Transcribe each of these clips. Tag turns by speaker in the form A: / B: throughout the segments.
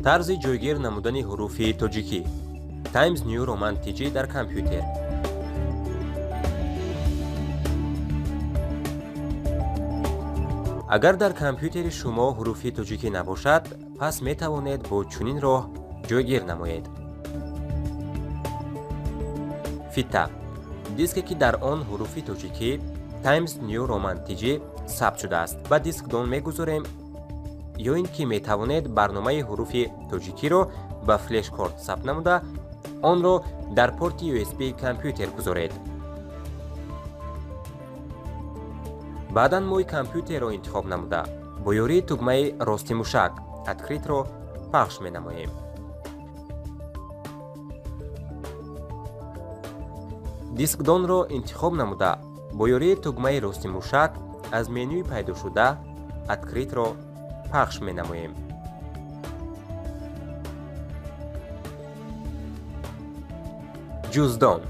A: Тарзи ҷойгир намудани ҳуруфи тоҷикӣ. Times New Roman TG дар компютер. Агар дар компютери шумо ҳуруфи тоҷикӣ набошад, пас метавонед бо чунин роҳ ҷойгир намоед. Фита диске ки дар он ҳуруфи тоҷикӣ Times New Roman TG сабт шудааст, ба дискдон мегузорем ё ин ки метавонед барномаи ҳуруфи тоҷикиро ба флешкорт сабт намуда, онро дар порти USB компютер гузоред. Баъдан мӯи компютерро интихоб намуда, бо ёрии тугмаи рости мушак «Открыть»-ро пахш менамоем. Дискдонро интихоб намуда, бо ёрии тугмаи рости мушак аз менюи пайдошуда «Открыть»-ро пахш менамоем. Ҷуздон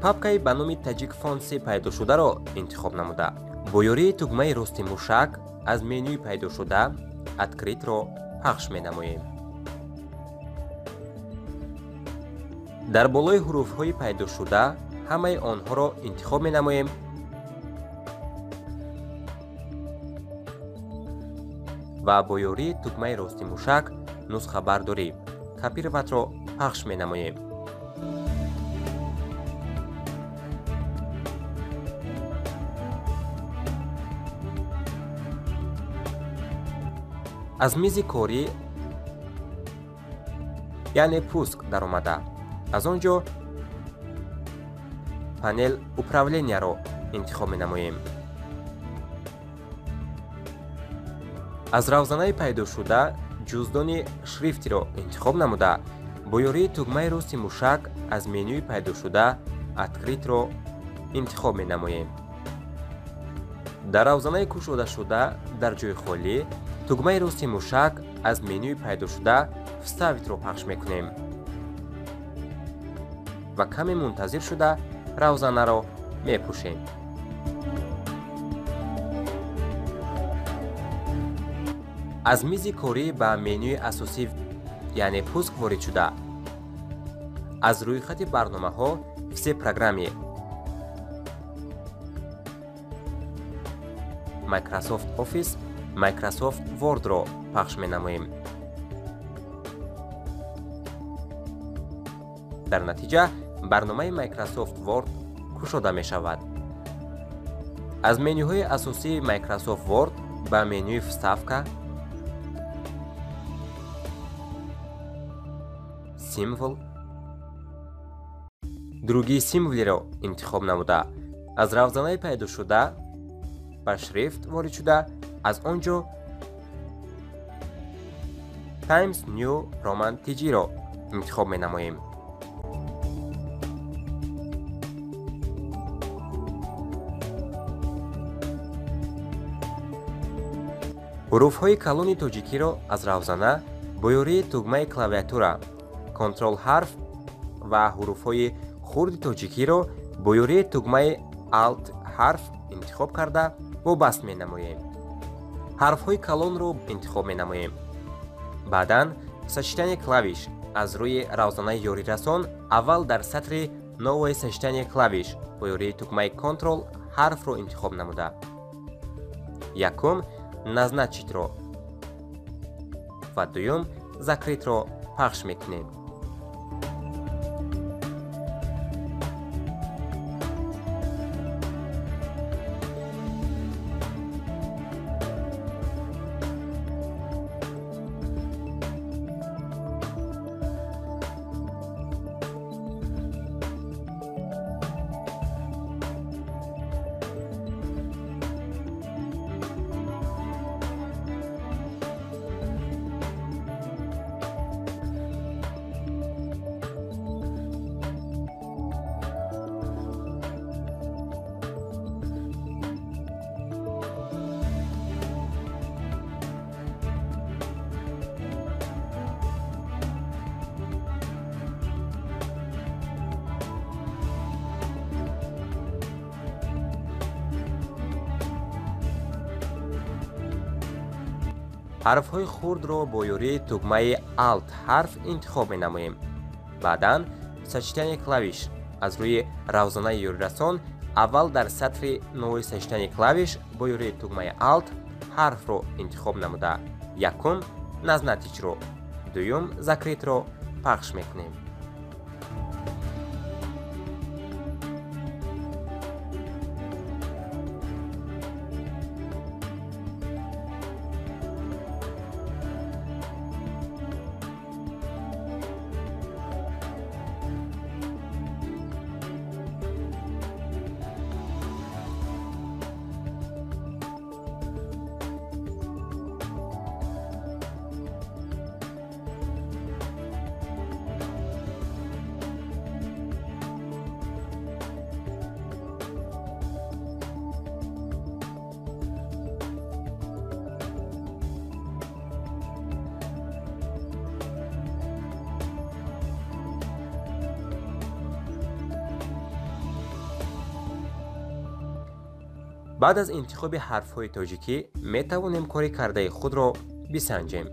A: папкаи ба номи Таҷик Фонтси пайдошударо интихоб намуда, бо ёрии тугмаи рости мушак аз менюи пайдошуда «Открыть»-ро пахш менамоем. Дар болои ҳуруфҳои пайдошуда ҳамаи онҳоро интихоб менамоем ва бо ёрии тугмаи рости мушак нусхабардорӣ «Копировать»-ро пахш менамоем. Аз мизи корӣ, яъне пуск даромада, аз он ҷо панел управления-ро интихоб менамоем. Аз равзанаи пайдошуда ҷуздони шрифтиро интихоб намуда, бо ёрии тугмаи рости мушак аз менюи пайдошуда «Открыть»-ро интихоб менамоем. Дар равзанаи кушодашуда дар ҷои холӣ тугмаи рости мушак аз менюи пайдошуда «Вставить»-ро пахш мекунем ва каме мунтазир шуда равзанаро мепӯшем. Аз мизи корӣ ба менюи асосӣ, яъне пуск ворид шуда, аз рӯйхати барномаҳо «Все программы» Microsoft Office Microsoft Word-ро пахш менамоем. Дар натиҷа барномаи Microsoft Word кушода мешавад. Аз менюҳои асосии Microsoft Word ба менюи «Вставка», «Символ», «Другие символы»-ро интихоб намуда, аз равзанаи пайдошуда ба шрифт ворид шуда, аз он ҷо Times New Roman TG-ро интихоб менамоем. Ҳуруфҳои калони тоҷикиро аз равзана бо ёрии тугмаи клавиатура Ctrl ҳарф ва ҳуруфҳои хурди тоҷикиро бо ёрии тугмаи Alt ҳарф интихоб карда вобаст менамоем. Ҳарфҳои калонро интихоб менамоем. Баъдан сочетание клавиш аз рӯи равзанаи ёрирасон аввал дар сатри новое сочетание клавиш бо ёрии тугмаи Ctrl ҳарфро интихоб намуда, якум «Назначить»-ро ва дуюм «Закрыть»-ро пахш мекунем. Ҳарфҳои хурдро бо ёрии тугмаи Alt ҳарф интихоб менамоем. Баъдан сочетание клавиш аз рӯи равзанаи ёрирасон аввал дар сатри новое сочетание клавиш бо ёрии тугмаи Alt ҳарфро интихоб намуда, якум назначить-ро, дуюм закрыть-ро пахш мекунем. Баъд аз интихоби ҳарфҳои тоҷикӣ метавонем кори кардаи худро бисанҷем.